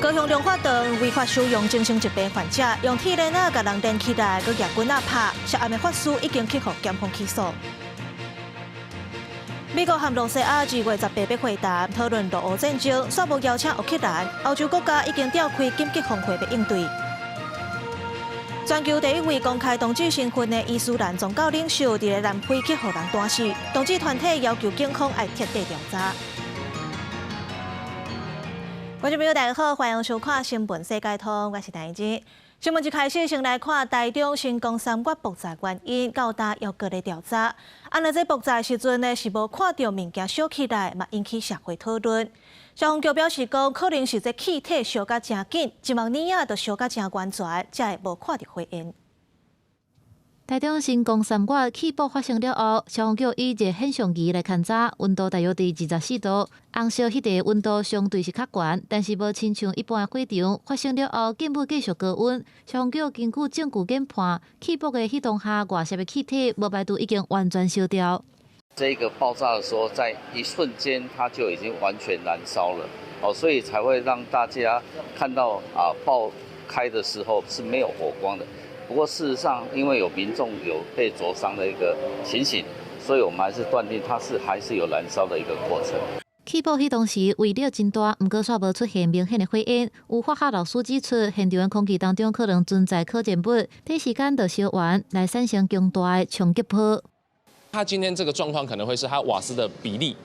高雄龍發堂違法收容精神疾病患者，用鐵鏈仔共人連起來，閣舉棍仔拍，涉案的法師已經去予檢方起訴。美國和露西亞2月18欲會談，討論俄烏戰爭，煞無邀請烏克蘭。歐洲國家已經調開緊急峰會欲應對。全球第一位公開同志身份的伊斯蘭宗教領袖，佇咧南非去予人彈死，同志團體要求警方愛徹底調查。觀眾朋友，大家好，歡迎收看《新聞世界通》，我是陳怡。新聞一開始，先來看台中新光三越爆炸原因，到今猶閣咧調查。啊，若這爆炸時陣呢，是無看著物件燒起來，嘛引起社會討論。消防局表示講，可能是這氣體燒甲誠緊，一目耳仔都燒甲誠完全，才會無看著火焰。台中新光三越氣爆發生了後，消防局以熱顯像儀來勘查，溫度大約佇24度，紅燒彼塊溫度相對是較懸，但是無親像一般的火場發生了後，建物繼續高溫。消防局根據證據研判，氣爆的彼當下外泄的氣體無排除已經完全燒掉。這個爆炸的時候，在一瞬間它就已經完全燃燒了，哦，所以才會讓大家看到啊爆開的時候是沒有火光的。不過事實上，因為有民眾有被灼傷的一個情形，所以我們還是斷定它是還是有燃燒的一個過程。氣爆彼當時威力真大，毋過煞無出現明顯的火焰。有化學老師指出，現場的空氣當中可能存在可燃物，短時間就燒完，來產生強大的衝擊波。它今天這個狀況可能會是它瓦斯的比例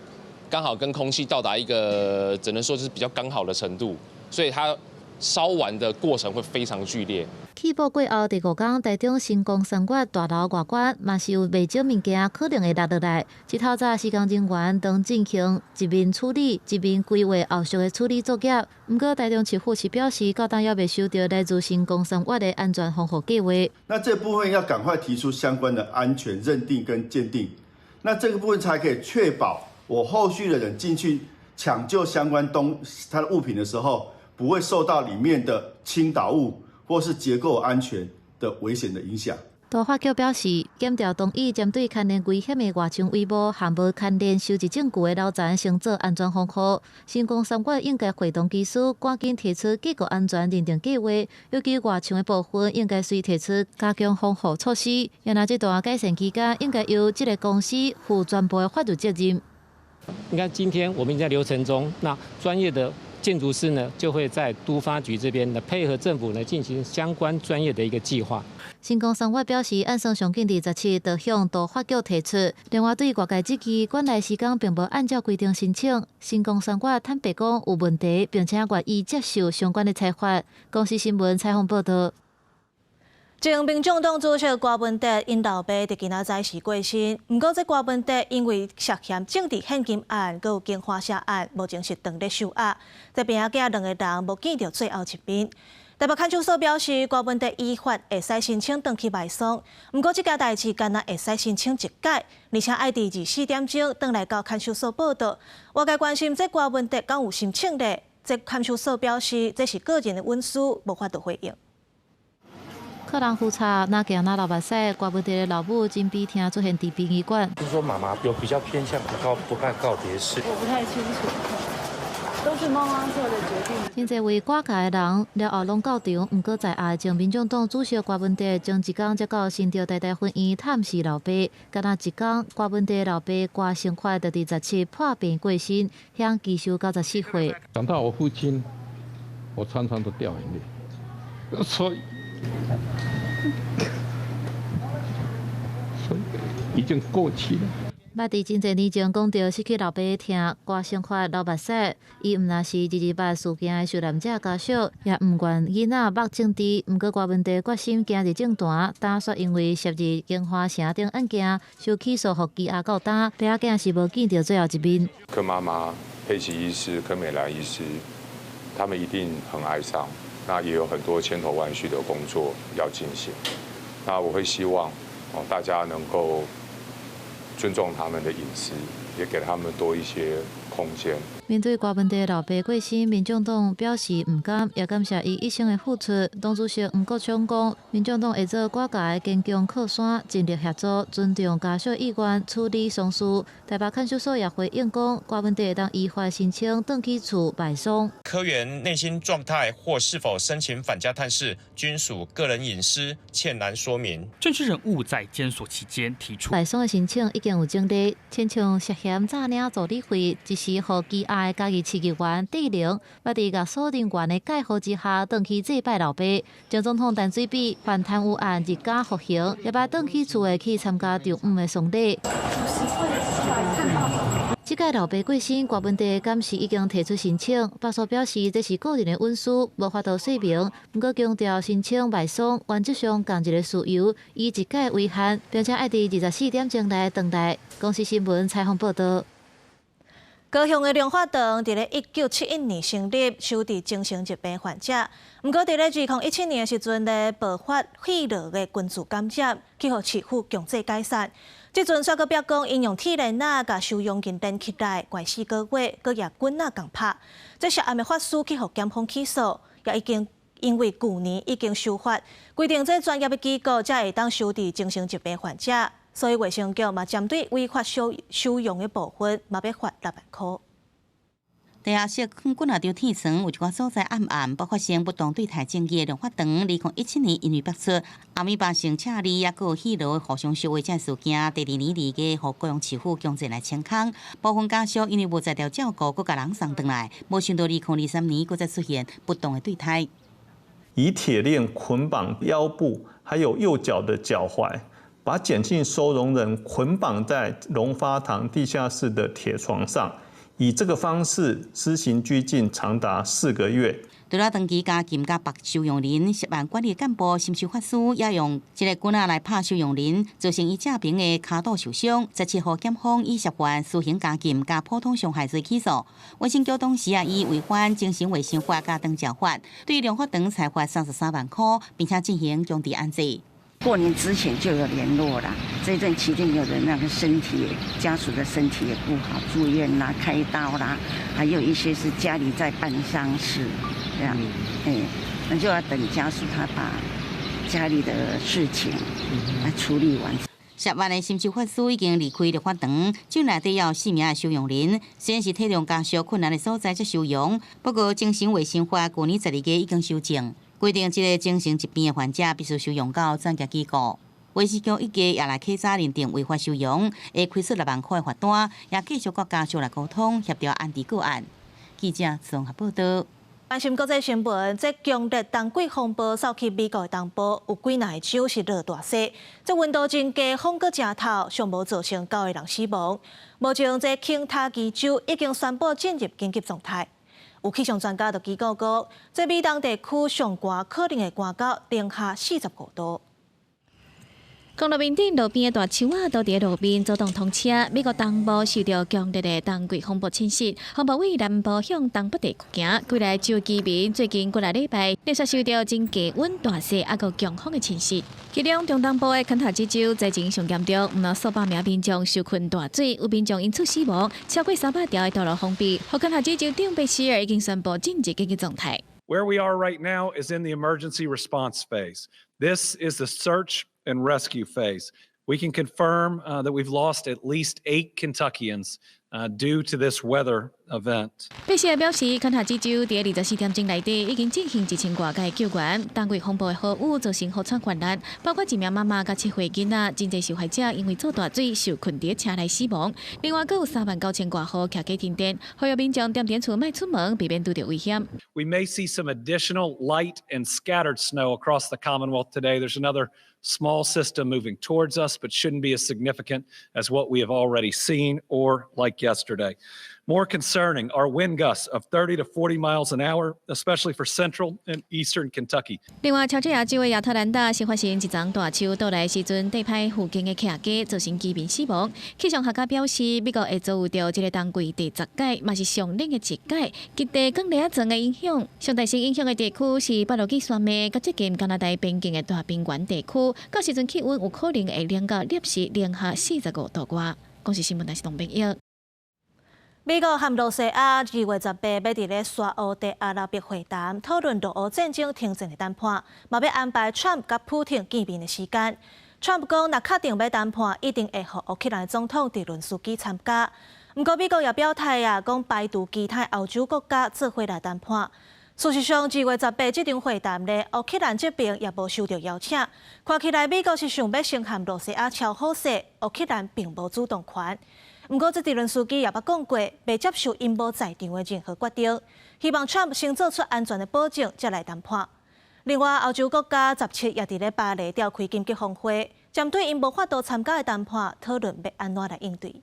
剛好跟空氣到達一個，只能說是比較剛好的程度，所以它燒完的過程會非常劇烈。氣爆過後，第五工台中新光三越大樓外觀嘛是有袂少物件可能會落落來。這透早施工人員當進行一面處理，一面規劃後續的處理作業。毋過台中市府是表示，到今猶未收著來自新光三越的安全防護計劃。那這部分要趕快提出相關的安全認定跟鑑定，那這個部分才可以確保我後續的人進去搶救相關東他的物品的時候，不會受到裡面的傾倒物或是結構安全的危險的影響。都發局表示，檢調同意針對牽連危險的外牆帷幕和無牽連收集證據的樓層先做安全防護。新光三越應該會同技師趕緊提出結構安全認定計劃，尤其外牆的部分應該隨提出加強防護措施。然後這段改善期間，應該由這个公司負全部的法律責任。你看，今天我們在流程中，那專業的建築師呢，就會在都發局這邊呢，配合政府呢進行相關專業的一個計劃。新光三越表示，按算上緊佇17就向都發局提出。另外，對外界質疑，館內施工並無按照規定申請。新光三越坦白講有問題，並且願意接受相關的裁罰。公視新聞採訪報導。前民眾黨主席柯文哲𪜶老爸佇今仔早時過身，毋過這柯文哲因為涉嫌政治獻金案，閣有京華社案，目前是當咧收押。這病仔囝兩个人無見著最後一面。台北看守所表示，柯文哲依法會使申請轉去埋喪，毋過這件代誌干焦會使申請一改，而且愛佇24點鐘轉來到看守所報到。外界關心這柯文哲敢有申請咧？這看守所表示，這是個人的隱私，無法度回應。客人夫差，哪行哪流目屎，柯文哲的老母真悲痛出現佇殯儀館。就是說媽媽有比較偏向不辦告別式。我不太清楚，都是媽媽做的決定。真濟位柯家的人了後攏到場，毋過在押前民眾黨主席柯文哲前一工才到新竹台大分院探視老爸，敢若一工，柯文哲老爸柯成發就佇17破病過身，享耆壽94歲。講到我父親，我常常都掉眼淚，所以已經過去了。捌佇真濟年前講著失去老爸的疼，柯成發流目屎。伊毋但是228事件的受難者家屬，也毋願囡仔目政治。毋過柯文哲決心行入政壇，打算因為涉入京華城等案件受起訴，予羈押到今，爸仔囝是無見著最後一面。柯媽媽、佩奇醫師、柯美蘭醫師，他們一定很哀傷。那也有很多千頭萬緒的工作要進行。那我會希望哦，大家能夠尊重他們的隱私，也給他們多一些空間。面對柯文哲老爸過身，民眾黨表示毋甘，也感謝伊一生的付出。黨主席黃國昌講，民眾黨會做柯家的堅強靠山，盡力協助，尊重家屬意願，處理喪事。台北看守所也回應講，柯文哲會當依法申請轉去厝拜喪。柯員內心狀態或是否申請返家探視，均屬個人隱私，切難說明。政治人物在監所期間提出拜喪的申請已經有整理，親像涉嫌詐領助理費，一時予羈押的嘉義市議員戴玲，捌佇獄所人員的介護之下，轉去祭拜老爸。前總統陳水扁犯貪污案日加服刑，也捌轉去厝的去參加丈姆的喪禮。這屆老爸過身，柯文哲敢是已經提出申請，北所表示這是個人的隱私，無法度說明。毋過強調申請敗訴，原則上仝一个事由，以一屆為限，並且愛佇24點鐘內轉來。公視新聞採訪報導。高雄的龍發堂佇咧1971年成立，收治精神疾病患者。毋過佇咧2017年的時陣咧，爆發肺癆的群聚感染，去予市府強制解散。這陣煞閣表講，𪜶用鐵鏈仔共收容人連起來，關四個月，閣舉棍仔共拍。這涉案的法師去予檢方起訴，也已經因為舊年已經修法，規定這專業的機構才會當收治精神疾病患者。所以衛生局嘛，針對違法收容的部分，嘛欲罰6萬箍。地下室放幾若張鐵床，有一寡所在暗暗，爆發生不當對待爭議的龍發堂，2017年因為爆出阿米巴性赤痢，抑閣有肺癆互相相遺這事件，第二年二月予高雄市府強制來清空。部分家屬因為無才調照顧，閣共人送轉來，無想到2023年閣再出現不當的對待。以鐵鏈捆綁腰部，還有右腳的腳踝。把檢禁收容人捆綁在龍發堂地下室的鐵床上，以這個方式施行拘禁長達4個月。除了長期監禁佮縛收容人，涉案管理幹部深受法師也用這个棍仔來拍收容人，造成伊正爿的跤肚受傷。17號檢方以涉犯私刑監禁佮普通傷害罪起訴。衛生局當時啊以違反精神衛生法佮長照法，對龍發堂裁罰33萬箍，並且進行強制安置。過年之前就有聯絡啦，這段期間有人那個身體家屬的身體也不好，住院啦、開刀啦，還有一些是家裡在辦喪事，這樣，哎，那就要等家屬他把家裡的事情來處理完。涉案的深受法師已經離開龍發堂，境內底有四名的收容人，雖然是體諒家屬困難的所在才收容，不過精神衛生法舊年12月已經修正。規定，這个精神疾病的患者必須收容到專業機構。衛生局一家也來稽查認定違法收容，會開出6萬箍的罰單，也繼續佮家屬來溝通協調安置個案。記者綜合報導。關心國際新聞，這強烈冬季風暴掃去美國的東部，有幾若個州是落大雪，這溫度真低，風閣誠透，上無造成九個人死亡。目前這肯塔基州已經宣布進入緊急狀態。有氣象專家就警告講，這美東地區上寒可能會寒到零下45度。公路面頂路邊的大樹仔都佇路面阻擋通車。美國東部受著強烈的冬季風暴侵襲，風暴為南部向東北地區行，幾个州居民最近幾个禮拜連續受著真低溫、大雪抑閣強風的侵襲。其中中東部的肯塔基州災情上嚴重，毋但數百名民眾受困大水，有民眾因此死亡，超過300條的道路封閉。予肯塔基州長貝希爾已經宣布進入緊急狀態。 Where we are right now is in the emergency response phase. This is the search and rescue phase. We can confirm that we've lost at least eight Kentuckians due to this weather event. 貝希爾表示，肯塔基州佇24點鐘內底已經進行1000外個救援，冬季風暴的豪雨造成河川泛濫，包括一名媽媽佮7歲囡仔，真濟受害者因為做大水受困佇車內死亡。另外，閣有3萬9千外戶徛家停電，呼籲民眾踮佇厝莫出門，避免拄著危險。 We may see some additional light and scattered snow across the Commonwealth today. There's another small system moving towards us, but shouldn't be as significant as what we have already seen or like yesterday. More concerning are wind gusts of 30 to 40 miles an hour, especially for central and eastern Kentucky. 另外，喬治亞州的亞特蘭大是發生一叢大樹倒來時陣，地歹附近的徛家造成居民死亡。氣象學家表示，美國會遭遇著這个冬季第十屆，嘛是上冷的一屆，極地捲列仔層的影響。上大受影響的地區是北落基山脈，佮接近加拿大邊境的大平原地區。到時陣氣溫有可能會冷到攝氏零下45度外。公視新聞，台視東編譯。美國和露西亞2月18欲佇咧沙烏地阿拉伯會談，討論俄烏戰爭停戰的談判，嘛欲安排川普佮普廷見面的時間。川普講，若確定欲談判，一定會予烏克蘭總統澤倫斯基參加。毋過美國也表態啊，講排除其他歐洲國家做伙來談判。事實上，2月18這場會談咧，烏克蘭這邊也無受著邀請。看起來美國是想欲先和露西亞敲好勢，烏克蘭並無主動權。毋過，這澤倫斯基也捌講過，袂接受𪜶無在場的任何決定，希望川普先做出安全的保證，才來談判。另外，歐洲國家17也佇咧巴黎召開緊急峰會，針對𪜶無法度參加的談判，討論欲按怎來應對。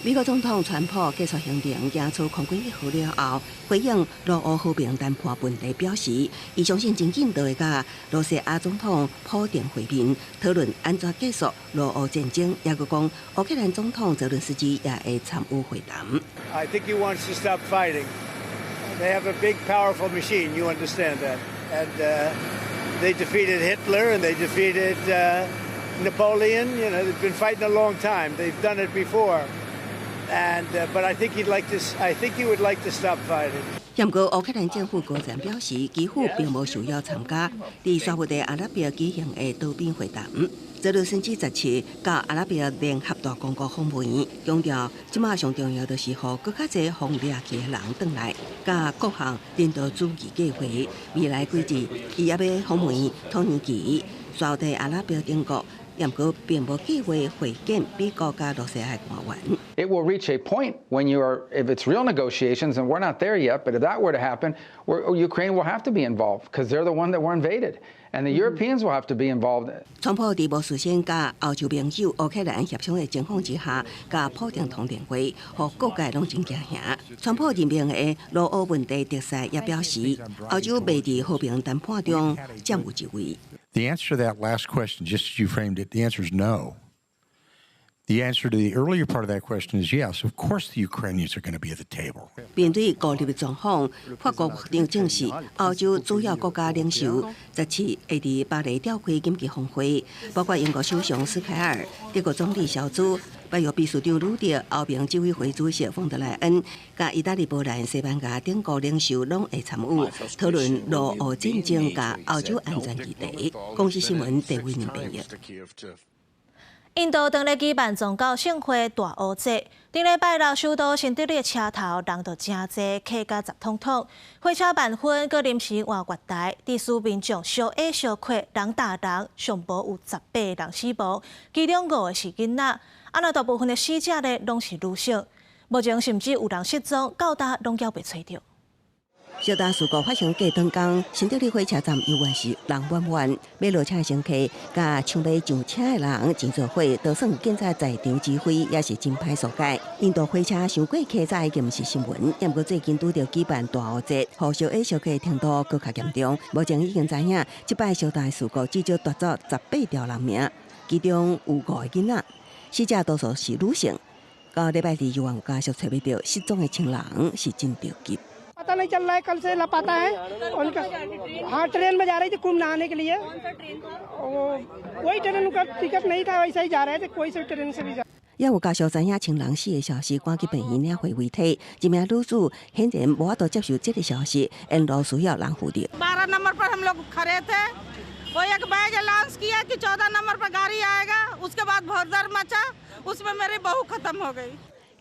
美國總統川普結束行程，行出空軍一號了後，回應俄烏和平談判問題，表示伊相信真緊就會佮羅西亞總統普丁會面，討論按怎結束俄烏戰爭。抑閣講，烏克蘭總統澤倫斯基也會參與會談。 I think he wants to stop fighting. They have a big, powerful machine. You understand that? And they defeated Hitler and they defeated Napoleon. They've been fighting a long time. They've done it before. But I think he would like to stop fighting. 不過，烏克蘭政府高層表示，基輔並無受邀參加佇沙烏地阿拉伯舉行的多邊會談。澤倫斯基17到阿拉伯聯合大公國訪問，強調這馬上重要就是予閣較濟予掠去的人轉來，佮各項人道主義計劃。未來幾日，伊猶欲訪問土耳其、沙烏地阿拉伯等國。毋過並無計劃會見美國佮羅西亞官員。 It will reach a point when you are, if it's real negotiations, and we're not there yet, but if that were to happen, Ukraine will have to be involved because they're the one that were invaded, and the Europeans will have to be involved. 川普佇無事先佮歐洲盟友烏克蘭協商的情況之下，佮普丁通電話，予各界攏真驚嚇。川普任命的俄烏問題特使也表示，歐洲袂佇和平談判中佔有一位。 The answer to that last question, just as you framed it, the answer is no. The answer to the earlier part of that question is yes. Of course, the Ukrainians are going to be at the table. 面對孤立的狀況，法國國長證實，歐洲主要國家領袖17會佇巴黎召開緊急峰會，包括英國首相施凱爾、德國總理蕭茲、北約秘書長呂德、歐盟執委會主席馮德萊恩、佮意大利、波蘭、西班牙等國領袖攏會參與討論俄烏戰爭佮歐洲安全議題。公視新聞鄭偉明編譯。印度當咧舉辦宗教盛會大壺節，頂禮拜六首都新德里的車頭人就誠濟，客甲雜統統，火車慢分，閣臨時換月台，致使民眾相挨相趯，人搭人，上無有18人死亡，其中五個是囡仔。啊，若大部分的死者咧，攏是女性，目前甚至有人失蹤，到今攏猶未揣著。小大事故發生過當工，新德里火車站猶原是人滿滿，欲落車的乘客佮搶欲上車的人擠做伙，就算警察在場指揮，也是真歹疏解。印度火車傷過客早已經毋是新聞，毋過最近拄著舉辦大壺節，予相挨相趯程度閣較嚴重。目前已經知影，這擺小大事故至少奪走18條人命，其中有五個囡仔，死者多數是女性。到禮拜二，猶原有家屬揣袂著失蹤的親人，是真著急。 पता नहीं चल रहा है, कल से लापता है उनका। हाँ, ट्रेन में जा रही थी कुंभ नहाने के लिए। वो वही ट्रेन, उनका टिकट नहीं था, वैसे ही जा रहे थे, कोई से ट्रेन से भी जा 也有家屬知影親人死的消息，趕去病院領回遺體。一名女子顯然無法度接受這個消息，沿路需要人扶著。 12 नंबर पर हम लोग खड़े थे। वो एक बैग अनाउंस किया कि 14 नंबर पर गाड़ी आएगा। उसके बाद भगदड़ मचा, उसमें मेरी बहू खत्म हो गई।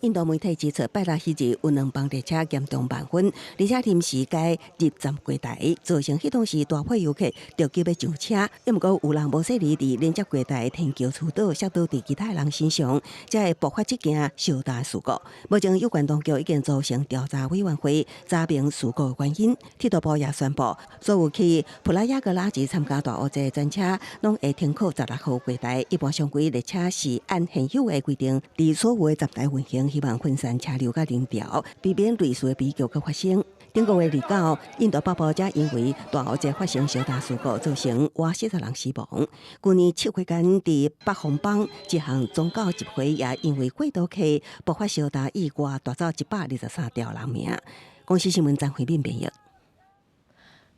印度媒體指出，拜六彼日有兩班列車嚴重慢分，而且臨時改入站月台，造成彼當時大批遊客著急欲上車。毋過有人無細膩佇連接月台天橋趨倒，摔倒佇其他人身上，才會爆發這件小大事故。目前有關當局已經組成調查委員會，查明事故原因。鐵道部也宣布，所有去普拉亞格拉吉參加大壺節的專車，攏會停靠16號月台。一般常規列車是按現有的規定，佇所有的站台運行。希望分散車流佮人潮，避免類似的悲劇閣發生。頂個月29，印度北部才因為大壺節發生小大事故，造成倚40人死亡。舊年7月間，佇北方邦一項宗教集會也因為過多客爆發小大意外，奪走123條人命。公視新聞張惠敏編譯。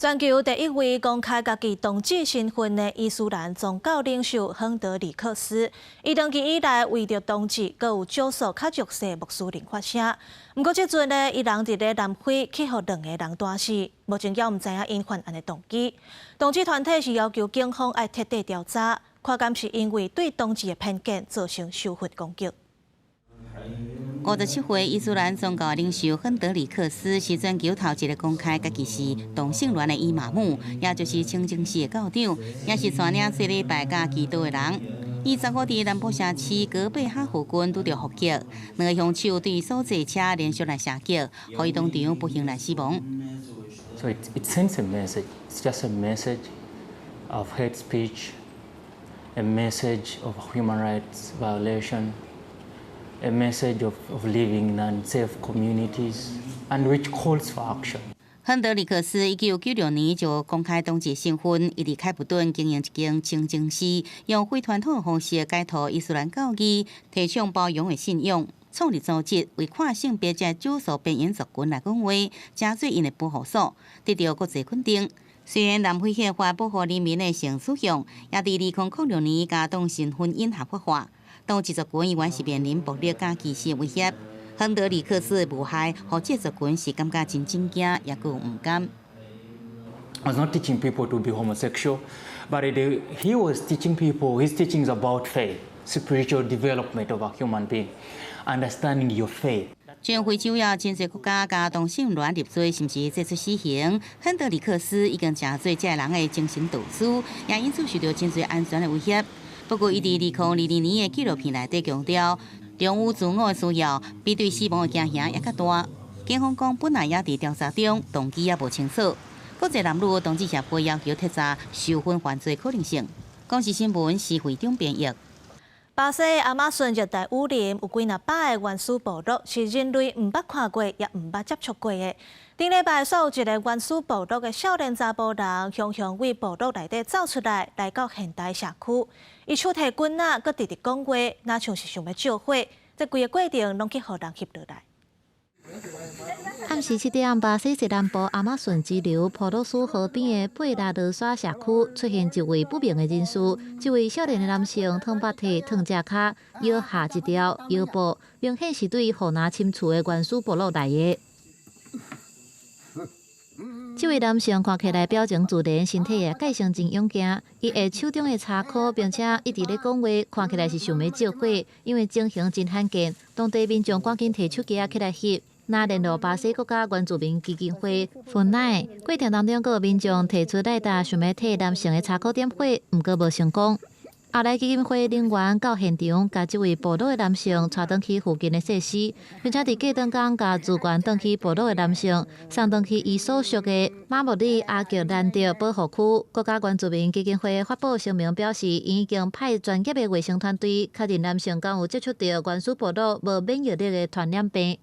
全球第一位公開家己同志身份的伊斯蘭宗教領袖亨德里克斯，伊長期以來為著同志，閣有少數較弱勢穆斯林發聲。毋過這陣呢，伊人佇咧南非去予兩个人彈死，目前猶毋知影𪜶犯案的動機。同志團體是要求警方愛徹底調查，看敢是因為對同志的偏見造成仇恨攻擊。 57歲伊斯蘭宗教領袖亨德里克斯是全球頭一个公開家己是同性戀的伊瑪目，也就是清真寺的教長，也是帶領做禮拜佮祈禱的人。伊十五佇南部城市戈貝哈附近拄著伏擊，兩个兇手對所坐車連續來射擊，予伊當場不幸來死亡。 So it sends a message. It's just a message of hate speech, a message of human rights violation, a message of living in unsafe communities, and which calls for action. 亨德里克斯1996年就公開同志身份，伊佇開普敦經營一間清真寺，用非傳統的方式解套伊斯蘭教義，提倡包容的信仰，創立組織為跨性別者少數邊緣族群來講話，成做𪜶的保護所，得到國際肯定。雖然南非憲法保護人民的性取向，也佇2006年共同性婚姻合法化。同志族群依然是面臨暴力佮歧視威脅。亨德里克斯的遇害，予這族群是感覺真震驚，也閣有毋甘。 Was not teaching people to be homosexual, but he was teaching people, his teachings about faith, spiritual development of a human being, understanding your faith. 全非洲有真濟國家共同性戀入罪，甚至祭出死刑。亨德里克斯已經成做這个人的精神導師，也因此受到真濟安全的威脅。不過，伊佇2022年的紀錄片內底強調，忠於自我的需要比對死亡的驚嚇猶較大。警方講，本來也佇調查中，動機也無清楚。國際男女同志協會要求徹查仇恨犯罪可能性。公視新聞施會長編譯。巴西亞馬遜熱帶雨林有幾若百个原始部落，是人類毋捌看過，也毋捌接觸過的。頂禮拜，煞有一个原始部落的少年查埔人，雄雄為部落內底走出來，來到現代社區。伊手提棍仔，閣直直講話，若像是想欲借火。這規个過程攏去予人翕落來。暗時7點，巴西西南部亞馬遜支流普魯斯河邊的貝拉羅沙社區出現一位不明的人士，這位少年的男性燙腹體、燙隻跤，腰下一條腰布，明顯是對河南深處的原始部落來的。這位男性看起來表情自然，身體也個性真勇健。伊下手中的柴箍，並且一直咧講話，看起來是想欲借火，因為情形真罕見。當地民眾趕緊提手機仔起來翕。那聯絡巴西國家原住民基金會 FUNAI 過程當中，閣有民眾提出來搭，想欲替男性的柴箍點火，毋過無成功。後來基金會人員到現場，共這位部落的男性帶轉去附近的設施，並且佇隔轉工共資源轉去部落的男性送轉去伊所屬的馬莫里阿格蘭德保護區。國家原住民基金會發布聲明表示，已經派專業的衛生團隊確認男性敢有接觸著原始部落無免疫力的傳染病。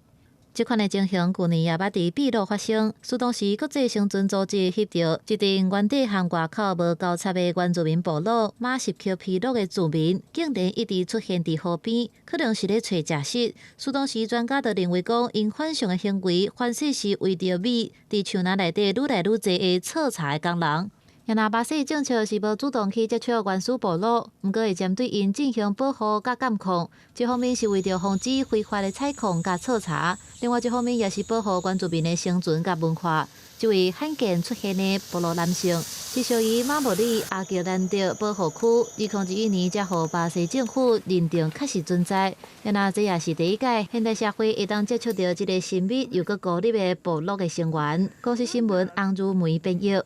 這款的情形，舊年也捌佇秘魯發生。事當時國際生存組織翕著一陣原地和外口無交叉的原住民部落馬什克皮洛的住民，竟然一直出現佇河邊，可能是咧揣食食。事當時專家就認為講，𪜶反常的行為，反勢是為著米，佇樹林內底愈來愈濟的採茶的工人。若巴西政策是無主動去接觸原始部落，毋過會針對𪜶進行保護佮監控。一方面是為著防止非法的採礦佮採茶，另外一方面也是保護原住民的生存佮文化。這位罕見出現的部落男性，是屬於馬莫里阿格蘭德保護區，2021年才予巴西政府認定確實存在。若這也是第一擺現代社會會當接觸著這个神秘又閣孤立的部落的成員。公視新聞洪如梅編譯。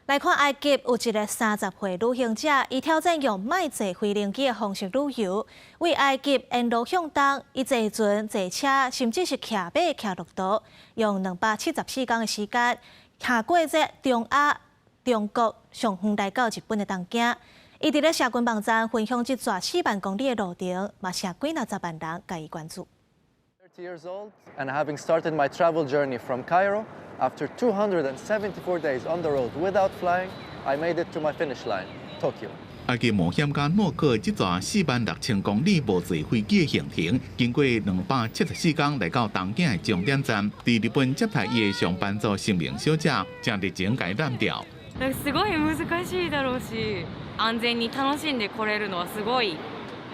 來看埃及有一个30歲旅行者，伊挑戰用莫坐飛行機的方式旅遊，為埃及沿路向東，伊坐船、坐車，甚至是騎馬、騎駱駝，用274工的時間，行過這中亞、中國上遠來到日本的東京。伊佇咧社群網站分享這逝4萬公里的路程，嘛吸引幾若十萬人共伊關注。 Years old and having started my travel journey from Cairo, after 274 days on the road without flying, I made it to my finish line, Tokyo. 埃及冒險家諾克這逝46,000公里無坐飛機的行程，經過274工來到東京的終點站，佇日本接待伊的上班族生命小姐，誠熱情共伊攬著。すごい難しいだろうし、安全に楽しんでこれるのはすごい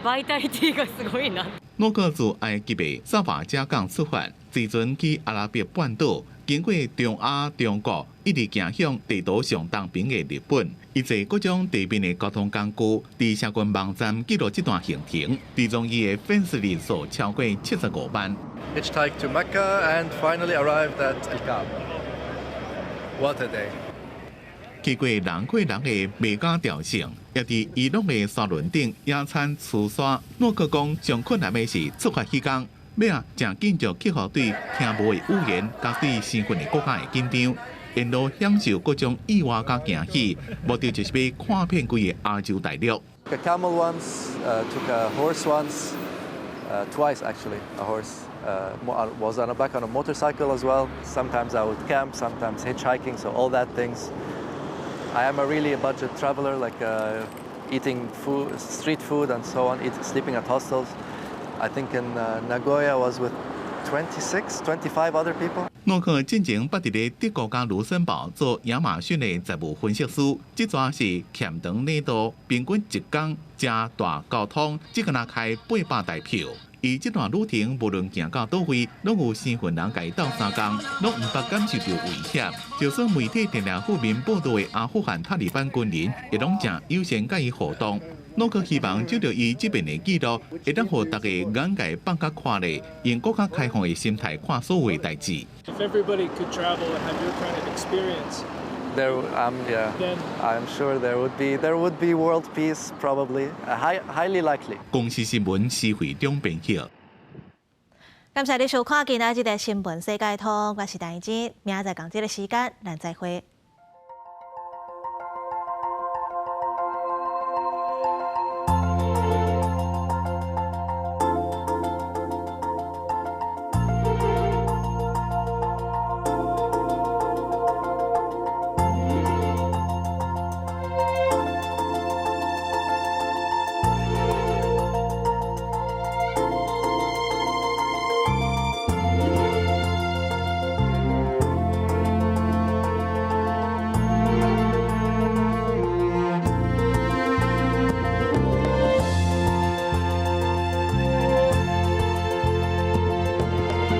バイタリティがすごいな。諾克自埃及的薩瓦加港出發，坐船去阿拉伯半島，經過中亞、中國，一直行向地圖上東邊的日本。伊坐各種地面的交通工具，佇社群網站記錄這段行程，追蹤伊的粉絲人數超過75萬。 Hitchhiked to Mecca and finally arrived at Al Kaaba. What a day! 去過人過人的麥加朝聖，也佇伊朗的沙崙頂野餐廝殺。諾克講，上困難的是出發彼工，尾仔誠緊就克服對聽無的語言佮對生分的國家的緊張，沿路享受各種意外佮驚喜，目的就是欲看遍規个亞洲大陸。 Took a camel once, took a horse once, twice actually, a horse. Was on a back on a motorcycle as well. Sometimes I would camp, sometimes hitchhiking, so all that things. I am a really a budget traveler, like eating food, street food and so on, sleeping at hostels. I think in Nagoya I was with 26, 25 other people. 諾克進前捌佇咧德國佮盧森堡做亞馬遜的財務分析師，這逝是欠長旅途，平均一工乘大交通，只敢若開800台票。伊這段旅程無論行到佗位，攏有生份人共伊鬥相共，攏毋捌感受著危險。就算媒體定定負面報導的阿富汗塔利班軍人，也攏誠友善佮伊互動。諾克希望藉著伊這邊的記錄，會當予大家眼界放較寬咧，用閣較開放的心態看所有的代誌。 If everybody could travel and have your kind of experience, Yeah, then I'm sure there would be world peace probably, highly likely. 公視新聞施惠中編譯。感謝你收看今仔日的新聞世界通，我是陳怡靜，明仔載仝這个時間，咱再會。